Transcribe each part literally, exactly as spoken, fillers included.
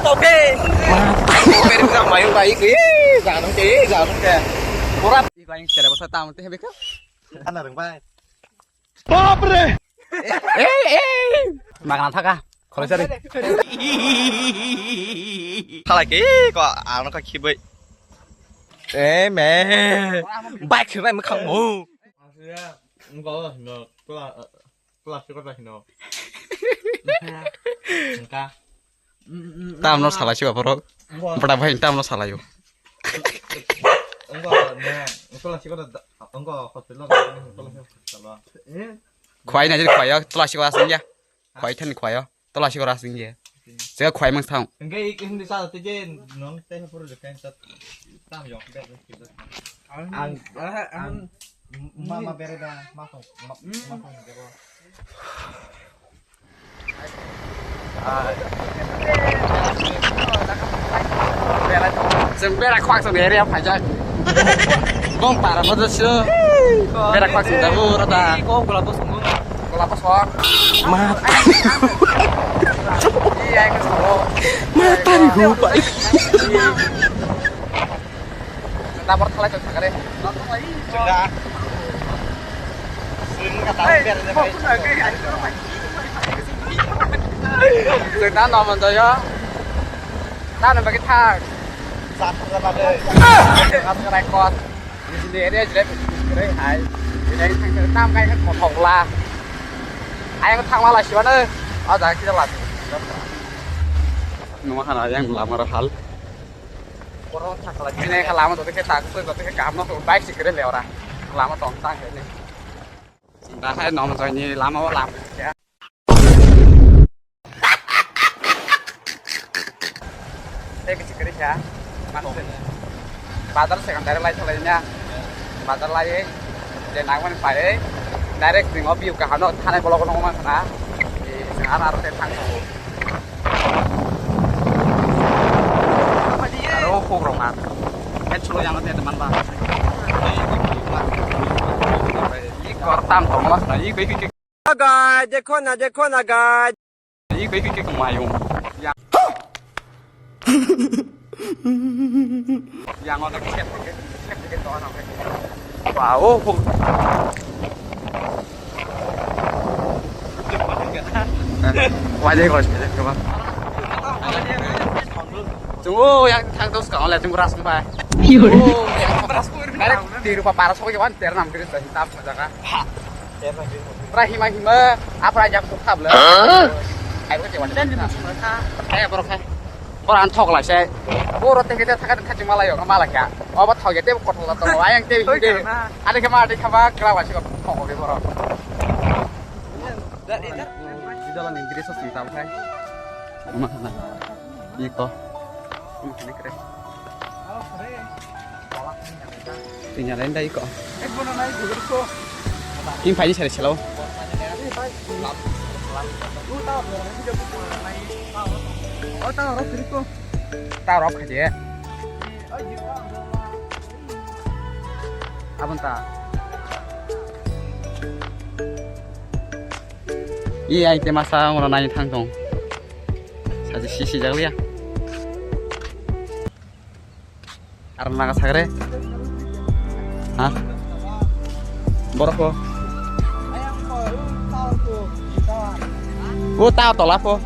Oke. Oke, bisa main baik. Eh, jangan oke, jangan oke. Murah. Iko yang tidak bisa tamu teh beko. Ana reng bai. Bap re. Eh, eh. Magana thaka. Khoroi sari. Khala ke ko ano ka khibai. Eh, me. Bike rai makhang mo. Enggak lah, enggak. Plastik kota hino. Engka. Tam no salai siwa borok. Bada bai tam no salai yo. Engka ne, plastik kota engka hospital. Khwai na jil khwai yo, plastik kota sing ya. Khwai than khwai yo, plastik kota sing ya. Sega khwai mang thang. Engka ik hindi sa te je non te pura de kan sa. Tam yo. Ang, ang, mama bere da, mama, mama bere. Chwng bera khwak chwng area phaijak. Bong para mo dosyo. Bera khwak chwng dabu rata. Ko gula bosong. Gula bosong. Mat. Iya, yang solo. Matari gupai. Tabor thalai tong thangare. Chwng da. Chwng ka tang ber de bai. Chwng da no mon doyo. Ta no bagi thang. Sat ra ba de. As ka rai kot. Ni area jre kre hai. Ni thang tam kai ka kothok la. Ai ko thang la la siwa na. A ja ki la. Numa hana yang lama ra hal. Borok thangkhlai bini khe lama tongtwi khe tak twi tongtwi khe kaham no bike si kwrwi le ora. Lama tong tang khe ni. Da hai nom joini lama o lama khe. Tei kisi kwrwi kha. Bazar secondary lai thalai nya. Bazar lai je nangmani pai direct ring o view kaham no thanai bolok no man khna. Ar ar te thang. Aro hukrok man. Head solo yang te man ba. Ikor tam tong ma na ikoi ikoi. Guys, dekho na, dekho na, guys. Ikoi ikoi ikoi mayung. Ya. Yang ada ket ket ket ket. Wow. Wajah kau sih, coba. Tunggu yang tang terus kau lihat tunggu ras pai. Oh, yang ras pai. Dari rupa paras kau kawan ter nam kiri sah hitam saja kah. Pura hima hima, apa aja aku tabla. Ayo kau cewa. Dan di masuk mereka. Eh, borok hai. Borok an thok lai se. Borok tengke te thaka thaka chuma lai yo, mala kya. Obo thok ya te kothok la tongo, ayang te hinde. Ade kama, ade kama, kela wasi ko thok obe borok. Jala ni diri sa sinta khai. Ama na. Iko. Ama ni kre. Tinya lain dai ko. King pai ni sari selo. Ta rok khaje. Abon ta. I ai te masa ora nai thang tong. Saji si si jaglia. Ar naga sagre. Ha? Borok ko. O ta tola ko.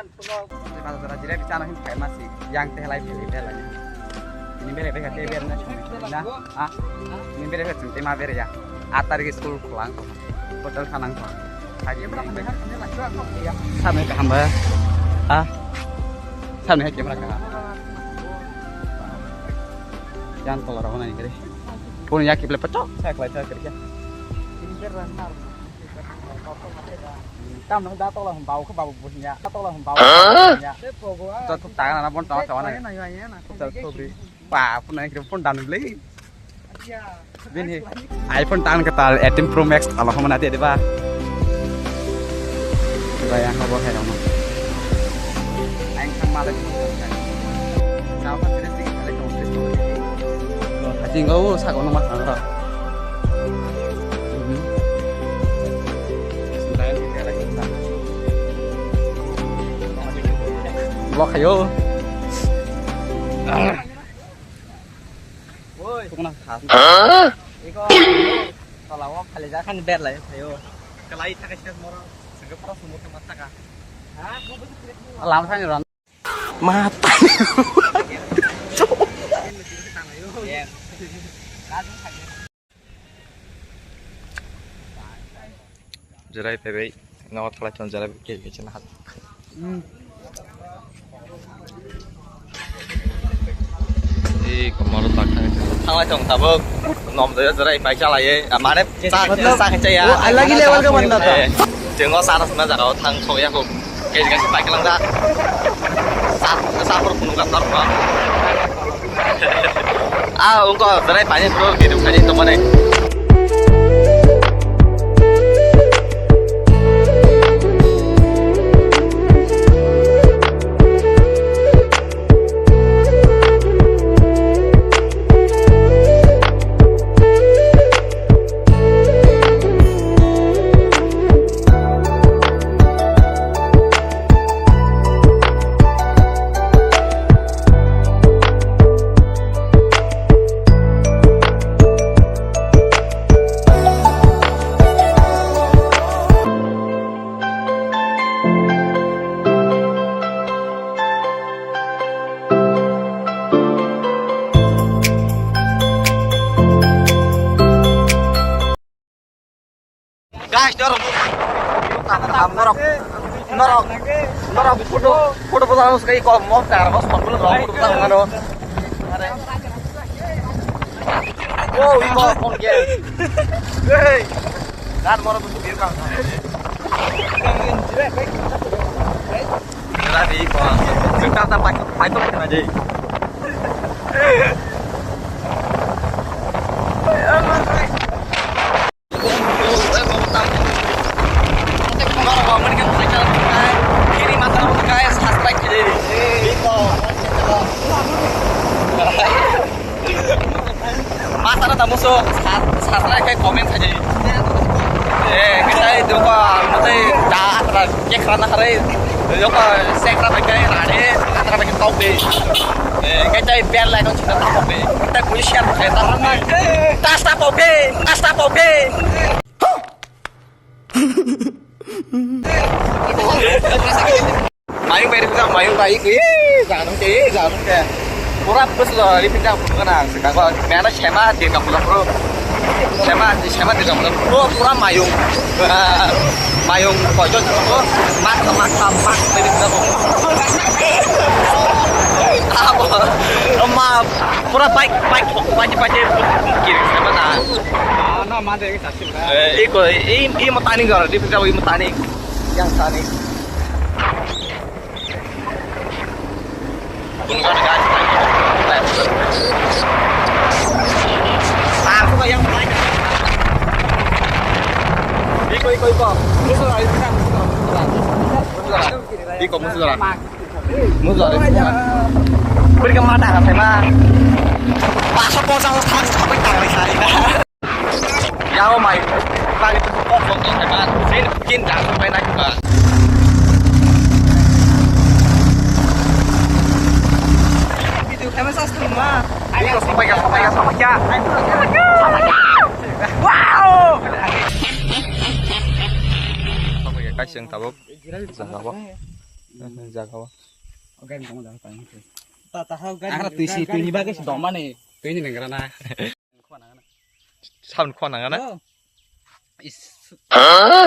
Jira jira jira chana hin khai masi yang teh lai pheli phela. Ini bere beka te bere na chumi na. Ah. Ini bere beka chumi ma bere ya. Atar ki school khulang ko. Hotel khanang ko. Haji bere. Samne kaham ba. Ah. Samne hai camera ka. Yang tola rohona ni kere. Pun ya kiple pecok. Saya kelai saya kerja. Ini bere na. Tam no da tola hum bau khe bau buhinya. Da tola hum bau buhinya. Da thuk ta na bon ta ta na. Chal thobri. Pa pun na krim pun dan beli. Bin he. iPhone tan ka tal eighteen Pro Max ala hum na de ba. Ba yang ho bo hai no. Aing thang malai. Sa pa sini sini kali kau sini. Lo hati ngau sa ko no ma thang ra. Lo khayo. Oi. Tukuna khas. Hah? Iko. Tola o khali ja khan ber lai khayo. Kalai thaka sih moro. Sengke pro sumut ma thaka. Lam thani ron. Mata. Jerai phaibai, nogo thalai thon jerai ke ke chana hat. Ei, komoro tak thang. Thalai thong tabuk. Nom de jerai pai chalai. Mane sa sa ke ya. Oh, alagi level ka banda tha. Jengo sa na jaga thang thong ya ko. Kaisa kaisa bike langjak. Sat, sat por phunuk jak tar ba. Ah, ungko jerai pani bro, video kani to mane. Guys, norok, norok, norok, norok, photo, photo, photo, photo, photo, photo, photo, photo, photo, photo, photo, photo, photo, photo, photo, Oh, iko, phone ke. Hey. Dan moro butuh biru kang. Tadi iko. Kita tak pakai, pakai tu aja. Masana tamuso, sa-, sasana khe comment khaji. Eh, kitai doko, kitai da atra kekra na khare. Doko sekra bai kai rade, atra bai tok de. Eh, kitai bel lai to chita ta pok de. Kitai kuli share khai ta. Tas ta pok de, tas ta pok de. Mayung bai ripinjak, mayung bai, ih, janung ke, ih, janung ke. Pura bwswk ripinjak, pura gana, sika ko, mena sema, di kapula pro. Sema, di sema, di kapula pro, pura mayung. Mayung, kojo, ko, mak, mak, mak, mak, bai ripinjak. Apa? Ma, pura bike, bike, bike, bike, kiri, sema na. Ah, no, mande, ini saksi, eh, iko, i, i, i mo tani gor, di pisa i mo tani. Yang tani. Bunga guys, tani. Aku yang tani. Iko, iko, iko. Musuh lagi, musuh lagi, musuh lagi. Iko, musuh lagi. Musuh lagi. Beri ke mata, kan, saya mah. Pasok kosong, pasok, pasok, pasok. Yago mai, bari tu kok kok ni teman, sin kin dah sampai naik ke. Video kami sas tu mah. Ayo, sampai ke, sampai ke, sampai ke. Wow. Sampai ke, kasih yang tabuk. Jaga apa? Jaga apa? Oke, kamu jaga apa? Tata hau kan. Ara tuisi, tuini bagai si domane. Tuini nengkara na. Sabun khua nang na? Oh. Is.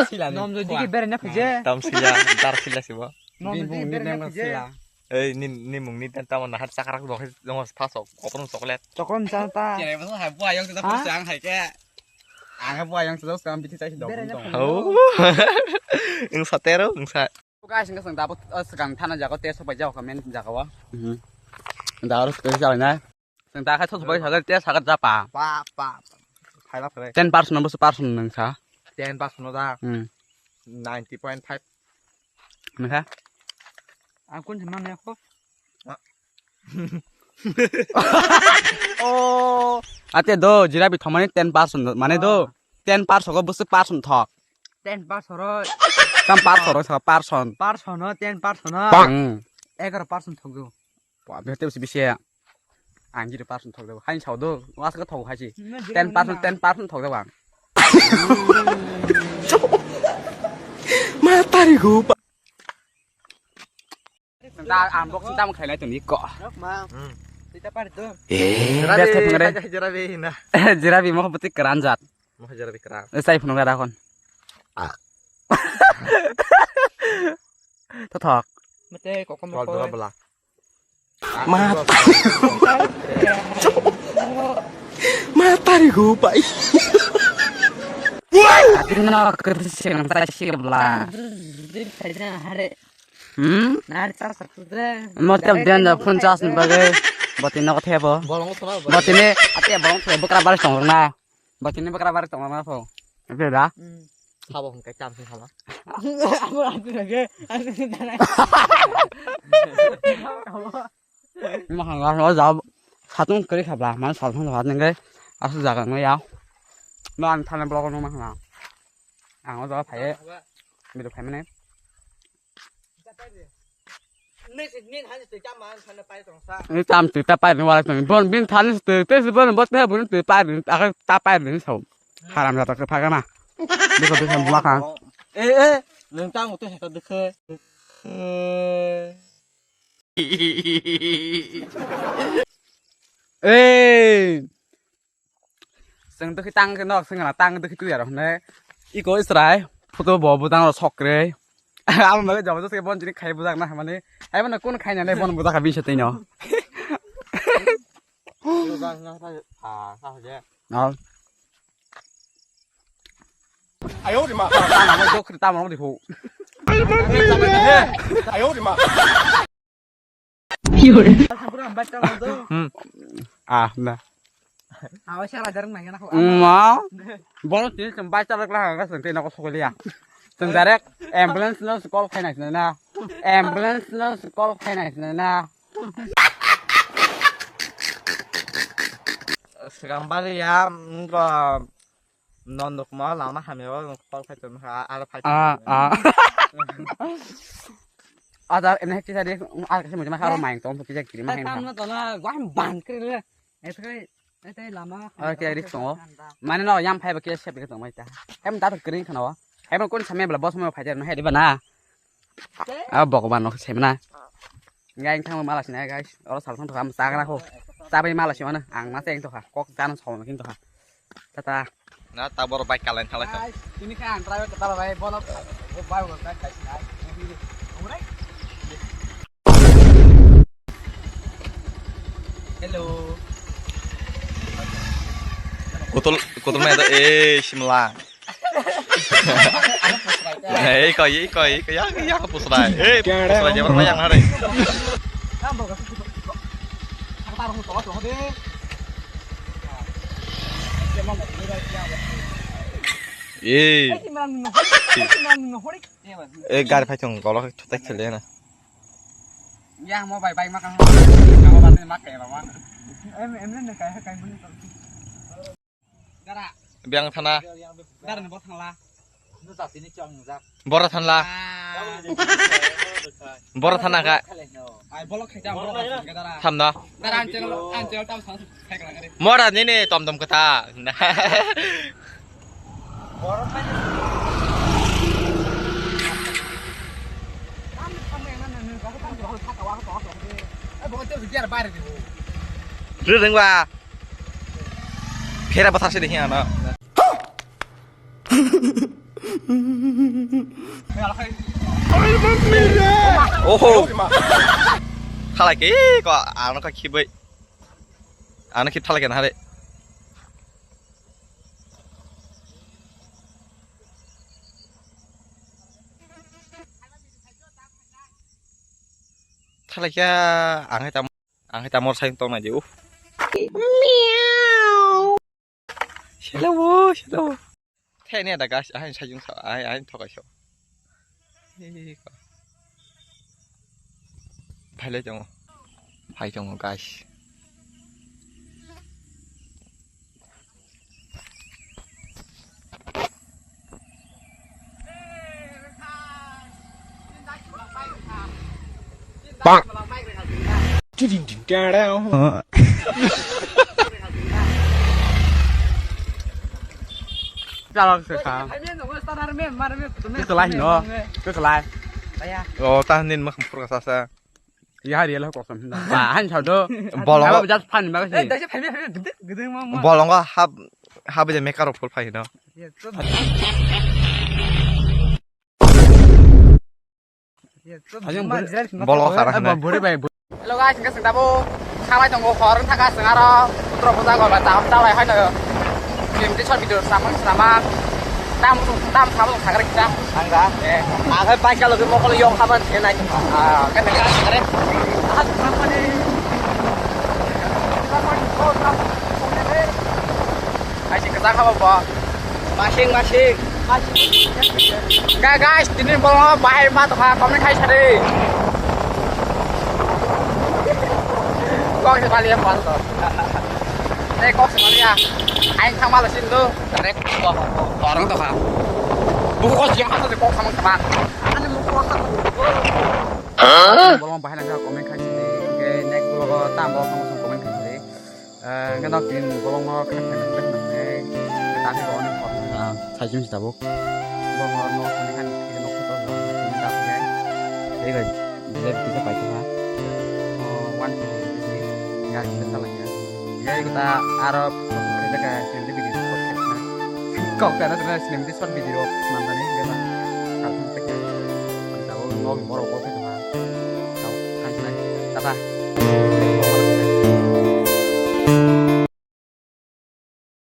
Sila ni. Nom jodi ke bere na phije. Tam sila, dar sila sibo. Nom jodi ke bere na phije. Ei, ni, ni mung ni tan tamo nahat sakrak dong, dong pas sok, kopron chocolate. Chocolate sa ta. Kere masa hai bu ayang tu. Ha? Pusang hai ke. Ang bu ayang tu kam bithi chai dong. Bere na dong. Phije. Oh. Ing satero, ing sa. Guys, hingke chwng tabuk, uh, swkang thana jaga o tei sok pai jago comment jaga o. Mhm. Da aro tei jalo na. Chwng ta khai sok pai jaga tei sagat japa. Pa, pa, pa. Khai ba phai. Ten percent no bwswk percent nwng sa? Ten percent no da. Hmm. Ninety point five. Nwng kha? Ang kun jima ne ko. Oh. Ate do, jirabi thomani ten percent, mane do, oh, ten percent go bwswk percent thok. Ten percent ro. Tam percent ro sa percent. Percent no, ten percent no. Hmm. Egaroh percent thokjago. Ba, bihar tebsi bisi. Ang zero percent thokjago. Hain sao do, was ka thok haisi. Ten percent, ten percent thokjago ang. Ma tari go. Da, ang boxing tam khailai tong iko. Rok ma. Hmm. Tita par do. Eh, Jerabi, best phunung re. Jerabi na. Jerabi mo beti keran jat. Mo jerabi keran. Eh, sai phunung ra kon. Ah. Tothok. Mete kokom Kol ko. Dua belah. Mata. Mata ri go pai. Ati na kerja yang tak sih belah. Hare. Hmm? Nari charge satu deh. Mo tem den da phone charge ni bagwi. Boti no thebo. Bolong sana. Boti ni ate bolong thebo kra baris tong na. Boti ni bakra baris tong na pho. Oke da. Hmm. Sabo hwn kai cham sing sama. Amo ati lagi. Ati sing tanai. Mahang ga no jab. Satung kri khabla man sal thang hat ngai. Asu jaga no ya. No an thana blog no mahang. Ang o jaga phai. Bidu phai mane. Ni tam twi ta pai ni wala twi. Bon bin than twi te bon bon te bon twi pai ni ta ta pai ni sau. Haram jata ke phagana. Biko biko buma khan. Eh, eh, nung tang utu sa dikhe. Eh. Seng dekhi tang ke nok seng na tang dekhi tu yaro ne. Iko Israel photo bo budang ro sokre. Amo male jabo se bon jini khai budak na mane. Ai mane kun khai na ne bon budak abi se tino. No. Ayo di ma. Tamo mo dikhu. Ayo di ma. Hmm. Ah, na. Awa sala jarang nang na ko. Ma. Bono tini sem bai chalak lah ka sente na ko sokoli ya. Sem direct ambulance no call khai na na. Ambulance no call khai na na. Sekarang balik ya, enggak. Non dok ma lama hamya ba kol khai ton ha ala phai. Ah, ah. Ada ene hekti tadi, ada kasi mo jama haro main ton pukija kiri ma. Tam na tona gua ban kri le. Etai etai lama. Oke, risk tongo. Mane no yam phai ba ke sep ke tong mai ta. Hem da to kring khana wa. Hem kon samya bla boss mo phai no he di ba na. Ah, Bhagwan no semna. Ngai thang mala sina guys. Oro sal thang thokha, chagra ho. Chabai mala simana. Ang ma seng thokha. Kok jan song kin thokha. Tata. Na ta bor bike kalen khala kha. Guys, ini kan driver kita bai bono. Bai bono bike kai sina. Hello. Kotul kotul mai da eh simla. Ei koi ei koi ei koi ya ya pusrai. Ei pusrai jabar mayang hare. Ei. Ei gari phai thung golok thutai khele na. Ya mo bai bai ma kang. Mo bai ma kang. Em em ne kai kai buni. Biang thana. Bora thanla. Bora thana ka. Thamna. Mora nini tom tom kata. Rengba. Phera bwthar se dekhi ano. Oho. Thalai ke ko ano ka khibai. Ano khib thalai ke na hare. Thalai kya ang hai tam. Ang hai tamor sai tong nai di, uh. Miau. Hello, hello. Thai ne da gas, ai sai jung sa, ai, ai thokai so. Hi, hi, hi, ko. Phai le jong. Phai jong gas. Bang. Chalok se kha. Ke kelai no. Ke kelai. O ta nin ma kham phur ka sa sa. Ya hari lah kosong. Ba han sa do. Bolong. Aba jas fan ba si. Bolong hab hab je mekar full phai no. Bolong khara hana. Hello guys, hingke sengtabo sabai tongo hor wngkha seng aro putro puja gol bai tam tam bai haino. Film tei short video samang sama. Tam tam sama sakra kita. Angga. Eh. Akhai pai kalo ke mokol yong haban se nai. Ah, kan dengar are. Ai si kata kabo bo. Masing masing. Ga guys, tini bolong bahai ma tokha, comment khai sari. Kok se bali ya pal to. Tei kok se bali ya. Aing thang malo sin do. Direct to orang tokha. Buku kok jeng hata kok samang sama. Ani buku kok sama. Bolong bahai na comment khai sari. Ke next vlog tam bolong comment khai sari. Eh, hingke nok tin bolongno kha kha kha kha khe ta khe bo onek kok. Ah, sai chum si tabuk. Bolongno kha kha khe nok kha kha kha khe ta khe. Ei bai, jilep kisa pai kha. Oh, one fifty rupees ni. Ya, kita salah ya. Ya, kita aro kha kha kha sini video short kha. Kok kana sana sini short video mantan ni kita. Kalau sampai kita tahu nok borok kok kha. Tahu kan sana. Tata.